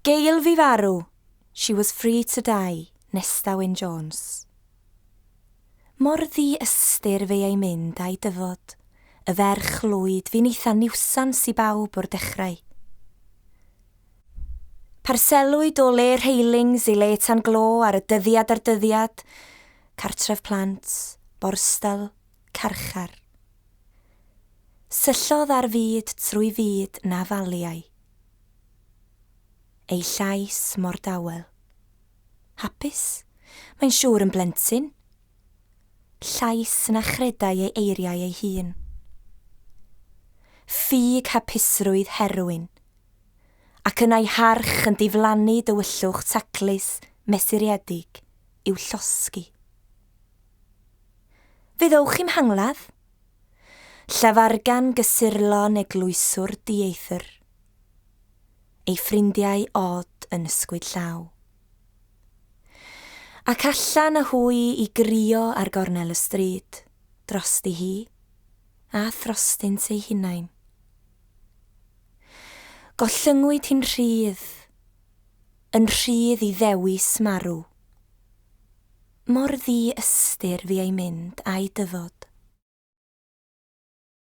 Gail fi farw, she was free to die, Nesta Wyn Jones. Mor ddi ystyr fe ei mynd a'i dyfod, y ferch lwyd fu'n eitha niwsans i bawb o'r dechrau. Parselwyd o le rheilings i le tan glo ar y dyddiad ar dyddiad, cartref plant, borstal, carchar. Syllodd ar fyd trwy fyd na faliai. Ei llais mor dawel. Hapus? Mae'n siŵr yn blentyn. Llais na chredai ei eiriau ei hun. Ffug hapusrwydd heroin. Ac yna'i harch yn diflannu dywyllwch taclus mesuriedig i'w llosgi. Fe ddowch i'm hangladd? Llafargan gysurlon eglwyswr dieithr. Ei ffrindiau od yn ysgwyd llaw. Ac allan â hwy i grio ar gornel y stryd, drosti hi, a throstynt eu hunain. Gollyngwyd hi'n rhydd, yn rhydd i ddewis marw. Mor ddi-ystyr fu ei mynd a'i dyfod.